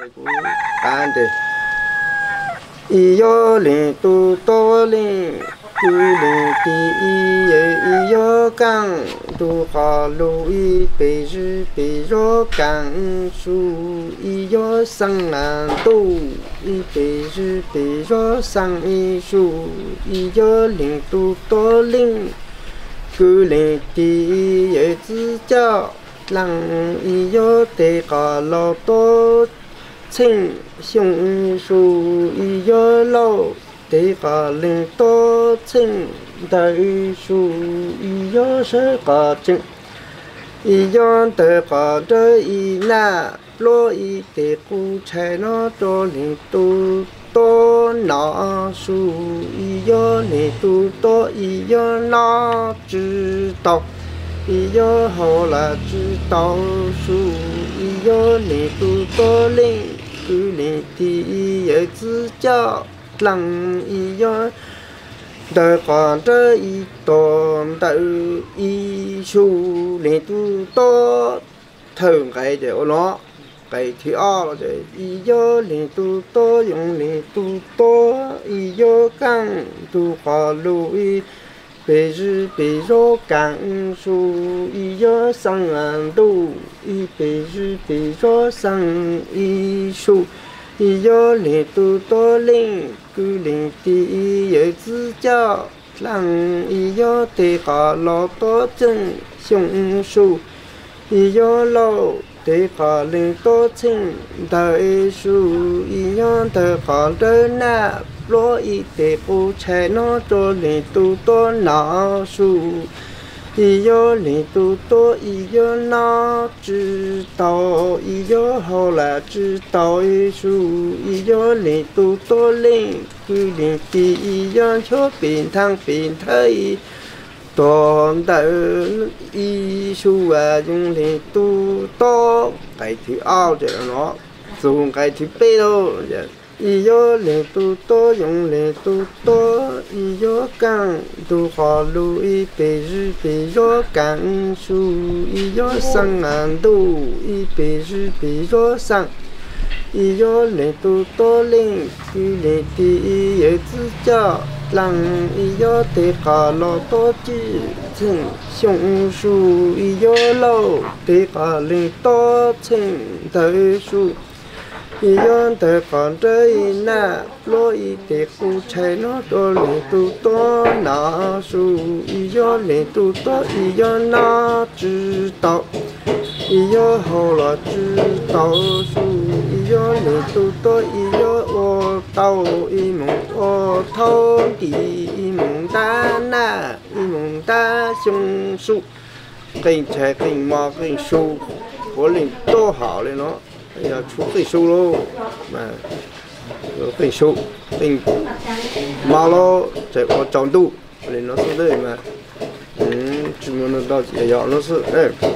Kuv qab ntawd, ib yog leej tub tob leej, kwv leej tij ib yawm ib yog kaaj, ntug qhov lug ib pes zwj pes zog kaaj su, ib yog xeeb ntuj ib pes zwj pes zog xeeb ib su, ib yog leej tub tob leej, kwv leej tij ib yawm txwv coj dlaaj, ib yog tes qhov los tob txheej xyoo su, ib yog lauj tes qhov leej tob txheej ntawm su, ib yog sawv qhov tseem, ib yog ntawm qhov nrawv ib naj pluab ib tes qub tshais no rua leej tub tob no su, ib yog leej tub tob ib yog noj tsi tau, ib yog haus lam tsi tau su, ib yog leej tub tob leej, kwv leej tij ib yawm txwv coj dlaaj, ib yog ntawm qhov nrawv ib tog ntawm ib su, leej tub tob thawj nqe ces ua no. Nqe thib ob los ces ib yog leej tub tob yoov leej tub tob ib yog kaaj, ntug qhov lug ib pes zwj pes zog kaaj su, ib yog xeeb ntuj ib pes zwj pes zog xeeb ib su, ib yog leej tub tob leej, kwv leej tij ib yawm txwv coj dlaaj, ib yog tes qhov los tob txheej xyoo su, ib yog lauj tes qhov leej tob txheej ntawm su, ib yog ntawm qhov nrawv naj pluab ib tes qub tshais no rua leej tub tob no su, ib yog leej tub tob ib yog noj tsi tau, ib yog haus lam tsi tau su, ib yog leej tub tob leej, kwv leej tij ib yog nchuav pes nthab pes nthawv ib tog ntawm ib su, yoov leej tub tob. Nqe thib ob no, txug nqe thib peb lauj. Ib yog leej tub tob yoov leej tub tob ib yog kaaj, ntug qhov lug ib pes zwj pes zog kaaj su, ib yog xeeb ntuj ib pes zwj pes zog xeeb, ib yog leej tub tob leej, kwv leej tij ib yawm txwv coj dlaaj, ib yog tes qhov los tob txheej xyoo su, ib yog lauj tes qhov leej tob txheej ntawm su, ib yog ntawm qhov nrawv ib naj pluab ib tes qub tshais no rua leej tub tob no su, ib yog leej tub tob ib yog noj tsi tau, ib yog haus los tsi tau su, ib yog leej tub tob ib yog ua tau ib moos ua thaub ntim ib moos ntab naj ib moos ntab xyoo su. Qee tshais qee mos qee su, puav leej tob haum le no, yog tshuav qee su lauj, qee su, qee mos lauj tseem ua tsaus ntuj le no xwb mas, tsi muaj nuj ntaub yog no xwb.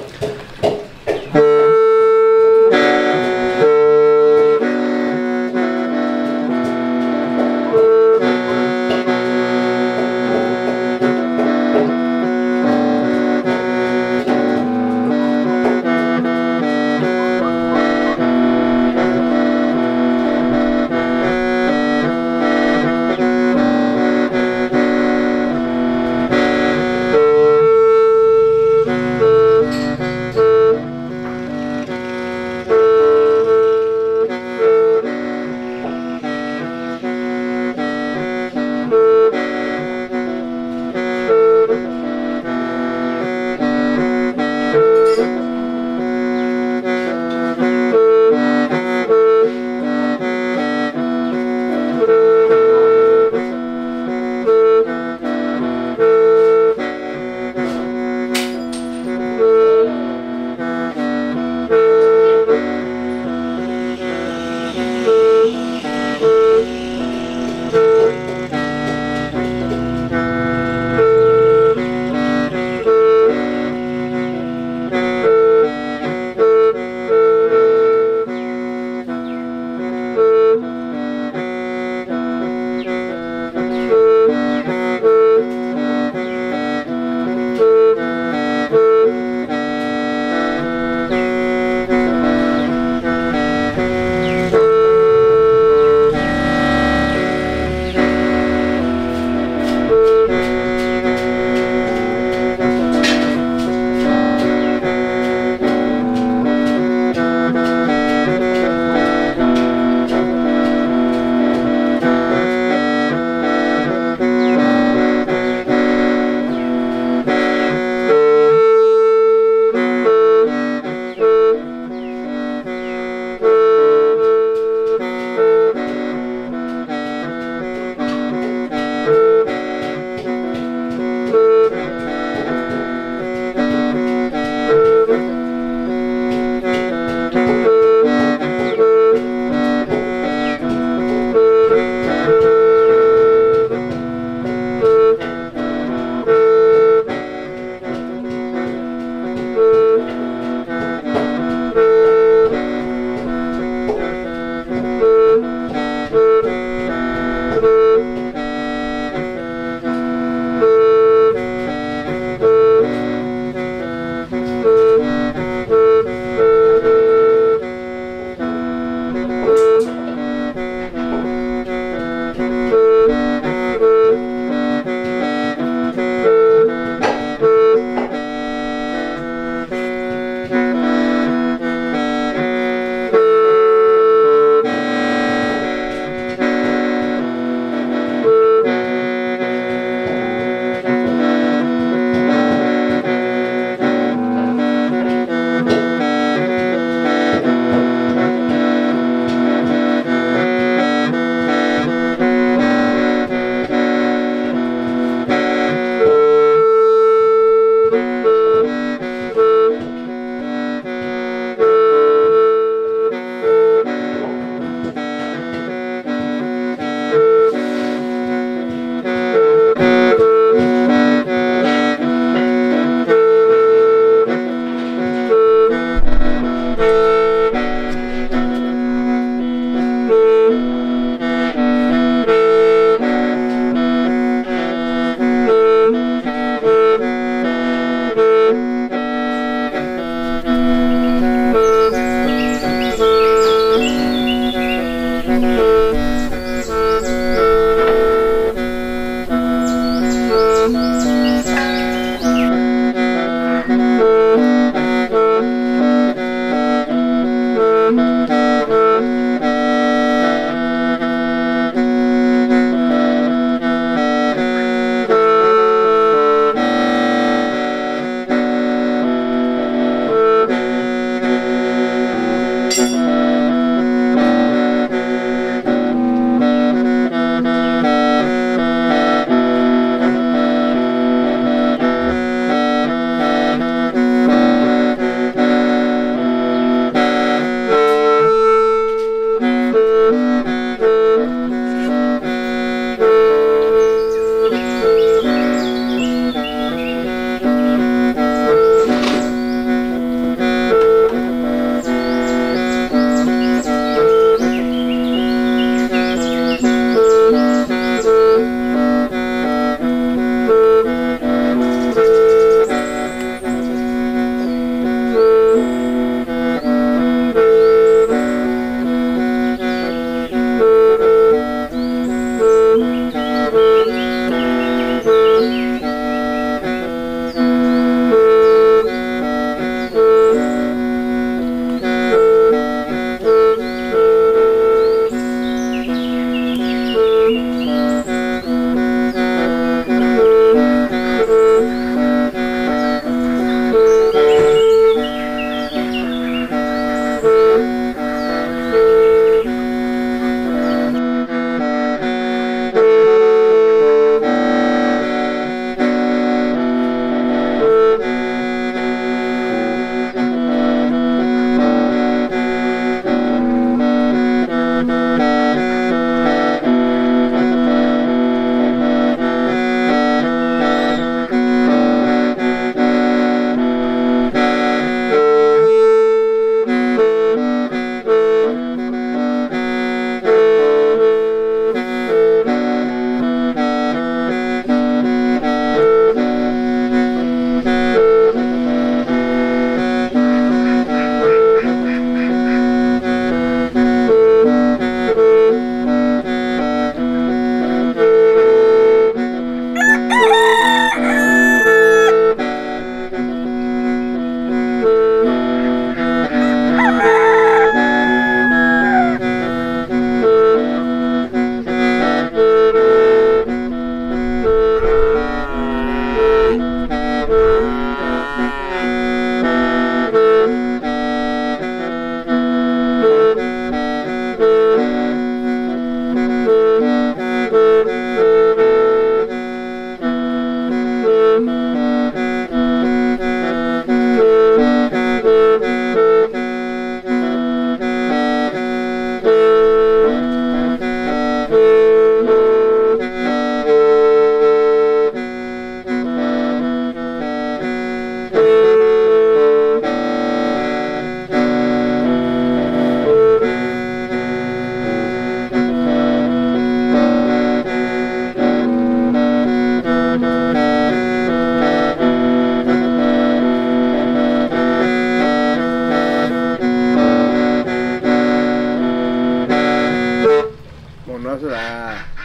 no xwb las.